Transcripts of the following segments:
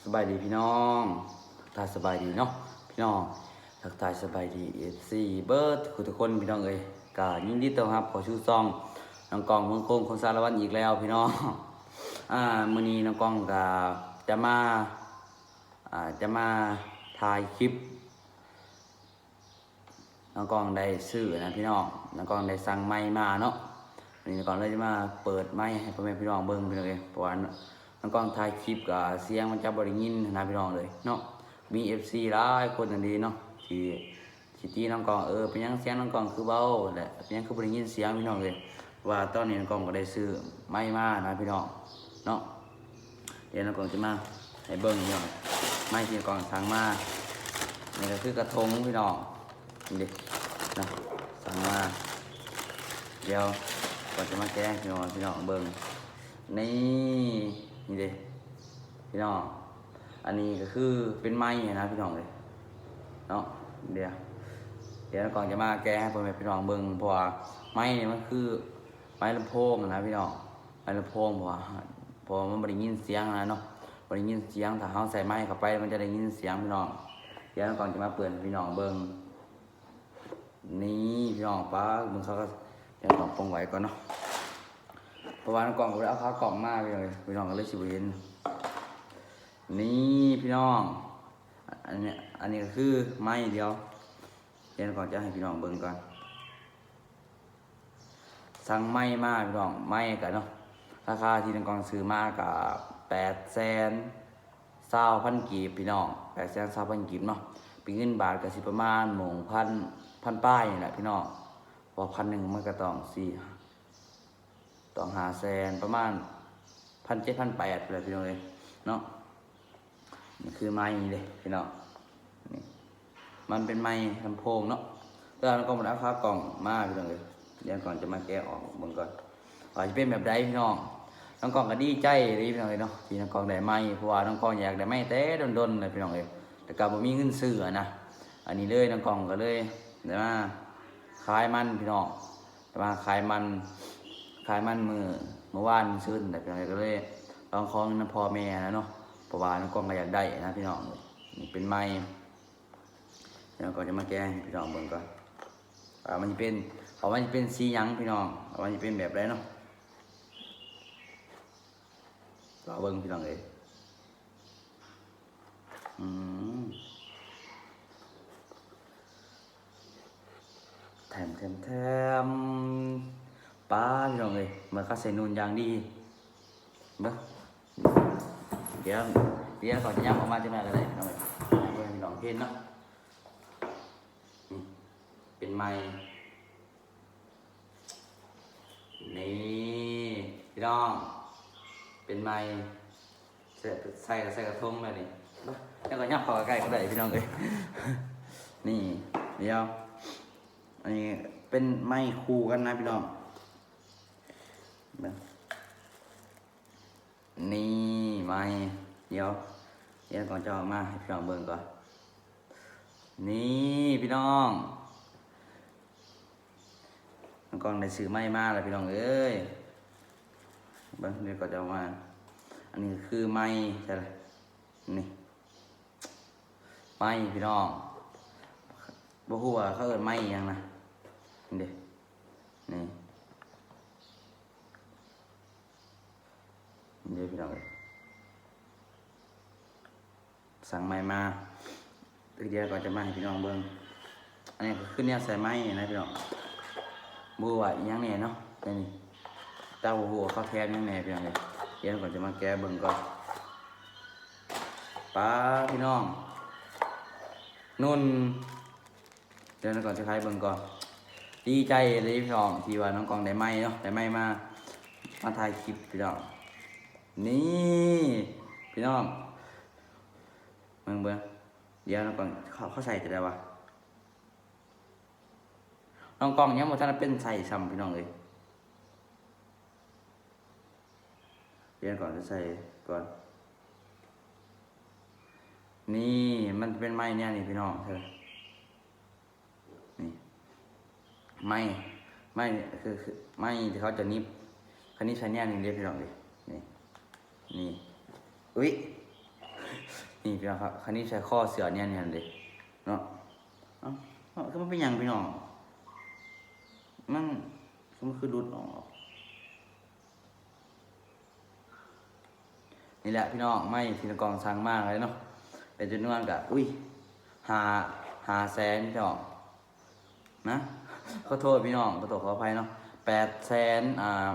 ສະບາຍດີພີ່ນ້ອງ ທັກທາຍສະບາຍດີເນາະພີ່ນ້ອງ ທັກທາຍສະບາຍດີ ເອັຟຊີ ເບິດທຸກຄົນພີ່ນ້ອງເອີຍ ກະຍິນດີຕ້ອນຮັບເຂົ້າສູ່ຊ່ອງນ້ອງກອງເມືອງໂຂງ ຄົນສາລະວັນອີກແລ້ວພີ່ນ້ອງ. ອາ ມື້ນີ້ນ້ອງກອງກະຈະມາ ອາ ຈະມາຖ່າຍຄລິບ ນ້ອງກອງໄດ້ຊື້ນະພີ່ນ້ອງ ນ້ອງກອງໄດ້ສັ່ງໄມມາເນາະ. ວັນນີ້ນ້ອງກອງເລີຍຈະມາເປີດໄມໃຫ້ພໍ່ແມ່ພີ່ນ້ອງເບິ່ງພີ່ນ້ອງເອີຍ ເພາະວ່ານ້ອງກອງຖ່າຍຄລິບກະສຽງມັນຈະບໍ່ໄດ້ຍິນນະພີ່ນ້ອງເອີຍເນາະ. ມີ ເອັຟຊີ ຫຼາຍຄົນຫັ້ນເດເນາະ ທີ່ ທີ່ຕິນ້ອງກອງ ເອີ ເປັນຫຍັງສຽງນ້ອງກອງຄືເບົາ ແລະ ເປັນຫຍັງຄືບໍ່ໄດ້ຍິນສຽງພີ່ນ້ອງເອີຍ. ວ່າຕອນນີ້ນ້ອງກອງກໍໄດ້ຊື້ໄມມານະພີ່ນ້ອງເນາະ. ດຽວນ້ອງກອງຈະມາໃຫ້ເບິ່ງພີ່ນ້ອງ ໄມທີ່ນ້ອງກອງສັ່ງມາ. ນີ້ກໍຄືກະທົງພີ່ນ້ອງ ນີ້ເດ້ເນາະ ສັ່ງມາ. ດຽວກອງຈະມາແກະໃຫ້ພີ່ນ້ອງ ພີ່ນ້ອງເບິ່ງ ນີ້ ນີ້ເດ້ພີ່ນ້ອງ. ອັນນີ້ກໍຄືເປັນໄມນະພີ່ນ້ອງເອີຍເນາະ. ດຽວ ດຽວນ້ອງກອງຈະມາແກະໃຫ້ພໍ່ແມ່ພີ່ນ້ອງເບິ່ງ ເພາະວ່າໄມນີ້ມັນຄືໄມລຳໂພງນະພີ່ນ້ອງ ໄມລຳໂພງ ເພາະວ່າ ເພາະວ່າມັນບໍ່ໄດ້ຍິນສຽງນະເນາະ ບໍ່ໄດ້ຍິນສຽງ. ຖ້າເຮົາໃສ່ໄມເຂົ້າໄປມັນຈະໄດ້ຍິນສຽງພີ່ນ້ອງ. ດຽວນ້ອງກອງຈະມາເປີດໃຫ້ພີ່ນ້ອງເບິ່ງ ນີ້ພີ່ນ້ອງ ປ້າ ເບິ່ງເຂົາກໍຍັງຕ້ອງປົງໄວ້ກ່ອນເນາະ ເພາະວ່ານ້ອງກອງບໍ່ໄດ້ເອົາຂາກອງມາພີ່ນ້ອງເອີຍ ພີ່ນ້ອງກໍເລີຍຊິບໍ່ເຫັນ. ນີ້ພີ່ນ້ອງ ອັນນີ້ ອັນນີ້ກໍຄືໄມ ດຽວ ດຽວນ້ອງກອງຈະໃຫ້ພີ່ນ້ອງເບິ່ງກ່ອນ. ສັ່ງໄມມາພີ່ນ້ອງ ໄມກະເນາະ ລາຄາທີ່ນ້ອງກອງຊື້ມາກະແປດແສນຊາວພັນກີບພີ່ນ້ອງ ແປດແສນຊາວພັນກີບເນາະ. ເປັນເງິນບາດກະຊິປະມານໝ່ອງພັນ ພັນປາຍນີ້ແຫຼະພີ່ນ້ອງ ເພາະພັນໜຶ່ງມັນກະຕ້ອງສີ່ ຕ້ອງຫ້າແສນ ປະມານພັນເຈັດ ພັນແປດພຸ້ນແຫຼະພີ່ນ້ອງເອີຍເນາະ. ນີ້ຄືໄມນີ້ເດ້ພີ່ນ້ອງ ນີ້ ມັນເປັນໄມລຳໂພງເນາະ. ແຕ່ວ່ານ້ອງກອງບໍ່ໄດ້ເອົາຂາກອງມາພີ່ນ້ອງເອີຍ ດຽວກອງຈະມາແກະອອກເບິ່ງກ່ອນ ວ່າຊິເປັນແບບໃດພີ່ນ້ອງ. ນ້ອງກອງກໍດີໃຈເດ້ພີ່ນ້ອງເອີຍເນາະ ທີ່ນ້ອງກອງໄດ້ໄມ ເພາະວ່ານ້ອງກອງຢາກໄດ້ໄມແຕ່ດົນໆແລ້ວພີ່ນ້ອງເອີຍ ແຕ່ກໍບໍ່ມີເງິນຊື້ຫັ້ນນະ. ອັນນີ້ເລີຍ ນ້ອງກອງກໍເລີຍໄດ້ມາຂາຍມັນພີ່ນ້ອງ ແຕ່ວ່າຂາຍມັນ ຂາຍມັນມື້ ມື້ວານມື້ຊືນແຫຼະພີ່ນ້ອງ ກໍເລີຍລອງຂໍເງິນນຳພໍ່ແມ່ຫັ້ນແຫຼະເນາະ ເພາະວ່ານ້ອງກອງກໍຢາກໄດ້ນະພີ່ນ້ອງ. ນີ້ເປັນໄມ ດຽວກໍຈະມາແກະໃຫ້ພີ່ນ້ອງເບິ່ງກ່ອນ ວ່າມັນຊິເປັນ ວ່າມັນຊິເປັນສີຫຍັງພີ່ນ້ອງ ວ່າມັນຊິເປັນແບບໃດເນາະ. ລໍເບິ່ງພີ່ນ້ອງເອີຍ ອືມ ແຖມ ແຖມ ແຖມ ປ້າ ພີ່ນ້ອງເອີຍ ເໝືອນເຂົາໃສ່ນຸ່ນຢ່າງດີ ເບິ່ງ ດຽວ ດຽວເຂົາຈະຍັບອອກມາຈັກໜ້ອຍກໍໄດ້ພີ່ນ້ອງເອີຍ ໃຫ້ພີ່ນ້ອງເຫັນເນາະ. ນີ້ ເປັນໄມ ນີ້ພີ່ນ້ອງ ເປັນໄມ ໃສ່ ໃສ່ ໃສ່ກະທົງແບບນີ້ ແລ້ວກໍຫຍັບເຂົ້າໃກ້ໆກໍໄດ້ພີ່ນ້ອງເອີຍ. ນີ້ ດຽວ ອັນນີ້ເປັນໄມຄູ່ກັນນະພີ່ນ້ອງ ເບິ່ງ. ນີ້ໄມ ດຽວ ດຽວກອງຈະເອົາມາໃຫ້ພີ່ນ້ອງເບິ່ງກ່ອນ. ນີ້ພີ່ນ້ອງ ນ້ອງກອງໄດ້ຊື້ໄມມາແລ້ວພີ່ນ້ອງເອີຍ ເບິ່ງ ດຽວກອງຈະເອົາມາ. ອັນນີ້ຄືໄມ ໃສ່ລະ ນີ້ ໄມພີ່ນ້ອງ ບໍ່ຮູ້ວ່າເຂົາເອີ້ນໄມອີ່ຫຍັງນະ ນີ້ເດ້ ນີ້ ນີ້ເດ້ພີ່ນ້ອງເອີຍ ສັ່ງໄມມາ ດຽວກໍຈະມາໃຫ້ພີ່ນ້ອງເບິ່ງ. ອັນນີ້ກໍຄືແນວໃສ່ໄມນະພີ່ນ້ອງ ບໍ່ຮູ້ວ່າອີ່ຫຍັງແດ່ເນາະ ແຕ່ນີ້ ແຕ່ບໍ່ຮູ້ວ່າເຂົາແຖມຫຍັງແດ່ພີ່ນ້ອງເອີຍ ດຽວກໍຈະມາແກະເບິ່ງກ່ອນ. ປ້າ ພີ່ນ້ອງ ນຸ່ນ ດຽວນ້ອງກອງຈະຖ່າຍເບິ່ງກ່ອນ. ດີໃຈເລີຍພີ່ນ້ອງ ທີ່ວ່ານ້ອງກອງໄດ້ໄມເນາະ ໄດ້ໄມມາ ມາຖ່າຍຄລິບພີ່ນ້ອງ. ນີ້ພີ່ນ້ອງ ເບິ່ງ ເບິ່ງ ດຽວນ້ອງກອງ ເຂົາ ເຂົາໃສ່ຈະໄດ້ວະ ນ້ອງກອງຍັງບໍ່ທັນໄດ້ເປັນໃສ່ຊ້ຳພີ່ນ້ອງເອີຍ. ປ່ຽນກ່ອນ ຈະໃສ່ກ່ອນ. ນີ້ ມັນເປັນໄມ້ແນວນີ້ພີ່ນ້ອງ ນີ້ ໄມ້ ໄມ້ ຄື ຄືໄມ້ທີ່ເຂົາຈະໜິບ ຄັນນີ້ໃສ່ແນວນີ້ເດ້ພີ່ນ້ອງເດ້ ນີ້ ນີ້ ອຸ້ຍ ນີ້ພີ່ນ້ອງ ຄັນນີ້ໃສ່ຄໍເສື້ອແນວນີ້ຫັ້ນເດ້ເນາະ. ເອົ້າ ເອົ້າ ຄືມັນເປັນຫຍັງພີ່ນ້ອງ ມັນ ຄືມັນຄືຫຼຸດອອກ. ນີ້ແຫຼະພີ່ນ້ອງ ໄມ້ທີ່ນ້ອງກ້ອງສັ່ງມາເລີຍເນາະ ເປັນຈຳນວນກະ ອຸ້ຍ ຫ້າ ຫ້າແສນພີ່ນ້ອງນະ. ຂໍໂທດພີ່ນ້ອງ ຂໍໂທດຂໍອະໄພເນາະ ແປດແສນ ອ່າ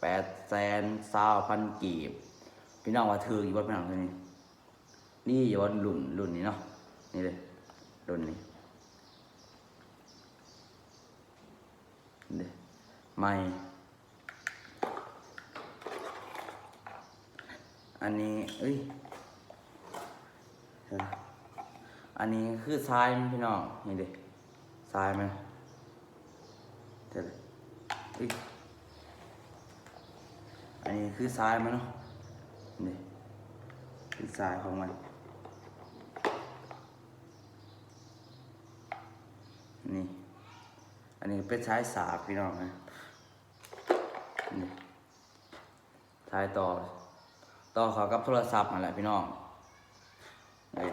ແປດແສນຊາວພັນກີບ. ພີ່ນ້ອງວ່າຖືກຢູ່ບໍ່ພີ່ນ້ອງ ໂຕນີ້? ນີ້ຢູ່ວ່າລຸ້ນ ລຸ້ນນີ້ເນາະ ນີ້ເດ້ ລຸ້ນນີ້ເດ້ ໃໝ່ ອັນນີ້ ເອີຍ ອັນນີ້ຄືຊາຍມັນພີ່ນ້ອງ ນີ້ເດ້ ຊາຍມັນ ເອີຍ ອັນນີ້ຄືຊາຍມັນເນາະ ນີ້ຄືຊາຍຂອງມັນ ນີ້ ອັນນີ້ເປັນຊາຍສາກພີ່ນ້ອງນະ ນີ້ ສາຍຕໍ່ ຕໍ່ເຂົ້າກັບໂທລະສັບຫັ້ນແຫຼະພີ່ນ້ອງ. ເອີ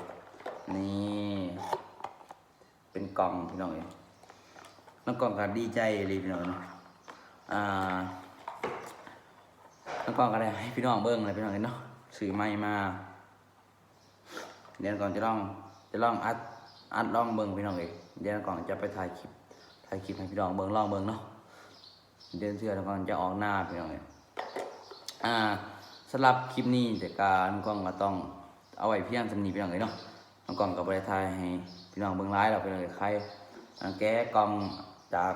ນີ້ ເປັນກ່ອງພີ່ນ້ອງເອີຍ ນ້ອງກ້ອງກໍດີໃຈອີ່ຫຼີພີ່ນ້ອງເນາະ. ອ່າ ນ້ອງກ້ອງກໍໄດ້ໃຫ້ພີ່ນ້ອງເບິ່ງແຫຼະພີ່ນ້ອງເອີຍເນາະ ຊື້ໃໝ່ມາ. ດຽວນ້ອງກ້ອງຈະລອງ ຈະລອງອັດ ອັດລອງເບິ່ງພີ່ນ້ອງເອີຍ. ດຽວນ້ອງກ້ອງຈະໄປຖ່າຍຄລິບ ຖ່າຍຄລິບໃຫ້ພີ່ນ້ອງເບິ່ງ ລອງເບິ່ງເນາະ. ເດືອນເທື່ອນ້ອງກ້ອງຈະອອກໜ້າພີ່ນ້ອງເອີຍ. ອ່າ ສຳລັບຄລິບນີ້ ແຕ່ກະນ້ອງກ້ອງກໍຕ້ອງເອົາໄວ້ພຽງສ່ຳນີ້ພີ່ນ້ອງເອີຍເນາະ. ນ້ອງກ້ອງກໍບໍ່ໄດ້ຖ່າຍໃຫ້ພີ່ນ້ອງເບິ່ງຫຼາຍດອກພີ່ນ້ອງເອີຍ ໄຄ ແກະກ່ອງຈາກ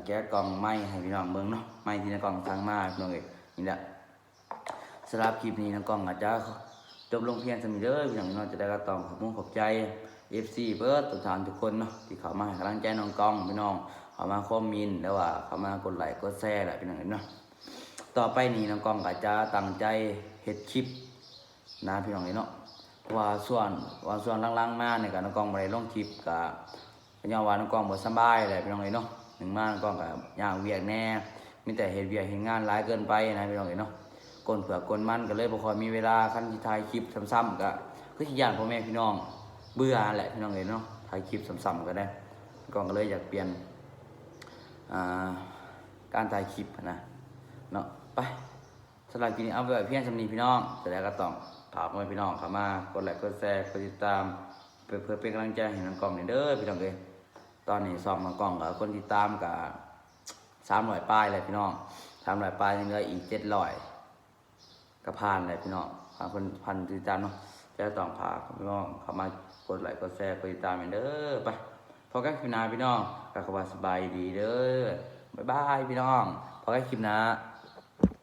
ແກະກ່ອງໄມ້ໃຫ້ພີ່ນ້ອງເບິ່ງເນາະ ໄມ້ທີ່ນ້ອງກ້ອງສັ່ງມາພີ່ນ້ອງເອີຍ. ນີ້ແຫຼະ ສຳລັບຄລິບນີ້ນ້ອງກ້ອງກໍຈະຈົບລົງພຽງສ່ຳນີ້ເດີພີ່ນ້ອງເນາະ. ຈັ່ງໃດກໍຕ້ອງຂອບມຸກຂອບໃຈເອັຟຊີເບິດທຸກທ່ານທຸກຄົນເນາະ ທີ່ເຂົ້າມາໃຫ້ກຳລັງໃຈນ້ອງກ້ອງພີ່ນ້ອງ ເຂົ້າມາຄອມເມັນ ຫຼືວ່າເຂົ້າມາກົດໄລກົດແຊແຫຼະພີ່ນ້ອງເນາະ. ຕໍ່ໄປນີ້ນ້ອງກ້ອງກໍຈະຕັ້ງໃຈເຮັດຄລິບນະພີ່ນ້ອງເອີຍເນາະ. ເພາະວ່າຊ່ວງ ວ່າຊ່ວງຫຼັງໆມານີ້ກໍນ້ອງກ້ອງບໍ່ໄດ້ລົງຄລິບ ກໍ ກໍຍ້ອນວ່ານ້ອງກ້ອງບໍ່ສະບາຍແຫຼະພີ່ນ້ອງເອີຍເນາະ. ໜຶ່ງມານ້ອງກ້ອງກໍຍາກວຽກແດ່ ມີແຕ່ເຮັດວຽກເຮັດງານຫຼາຍເກີນໄປນະພີ່ນ້ອງເອີຍເນາະ. ກົ້ນເຜືອກກົ້ນມັນກໍເລີຍບໍ່ຄ່ອຍມີເວລາ ຄັນຊິຖ່າຍຄລິບຊ້ຳໆ ກໍຄືຊິຢ້ານພໍ່ແມ່ພີ່ນ້ອງເບື່ອຫັ້ນແຫຼະພີ່ນ້ອງເອີຍເນາະ. ຖ່າຍຄລິບຊ້ຳໆກໍໄດ້ ນ້ອງກ້ອງກໍເລີຍຢາກປ່ຽນ ອ່າ ການຖ່າຍຄລິບຫັ້ນນະເນາະ. ໄປ ສຳລັບຄລິບນີ້ເອົາໄວ້ພຽງສ່ຳນີ້ພີ່ນ້ອງ. ຈັ່ງໃດກໍຕ້ອງຝາກພໍ່ແມ່ພີ່ນ້ອງເຂົ້າມາກົດໄລກົດແຊ ກົດຕິດຕາມ ເພື່ອເປັນກຳລັງໃຈໃຫ້ນ້ອງກ້ອງແດ່ເດີພີ່ນ້ອງເອີຍ. ຕອນນີ້ຊ່ອງນ້ອງກ້ອງກໍຄົນຕິດຕາມກໍສາມຮ້ອຍປາຍແລ້ວພີ່ນ້ອງ ສາມຮ້ອຍປາຍ ຍັງເຫຼືອອີກເຈັດຮ້ອຍ ກໍຜ່ານແລ້ວພີ່ນ້ອງ ຜ່ານຄົນ ພັນຕິດຕາມເນາະ. ຈະຕ້ອງຝາກພີ່ນ້ອງເຂົ້າມາກົດໄລກົດແຊ ກົດຕິດຕາມແດ່ເດີ. ໄປ ພໍ້ກັນຄລິບໜ້າພີ່ນ້ອງ ກໍຂໍວ່າສະບາຍດີເດີ ບາຍບາຍພີ່ນ້ອງ ພໍ້ກັນຄລິບໜ້າ.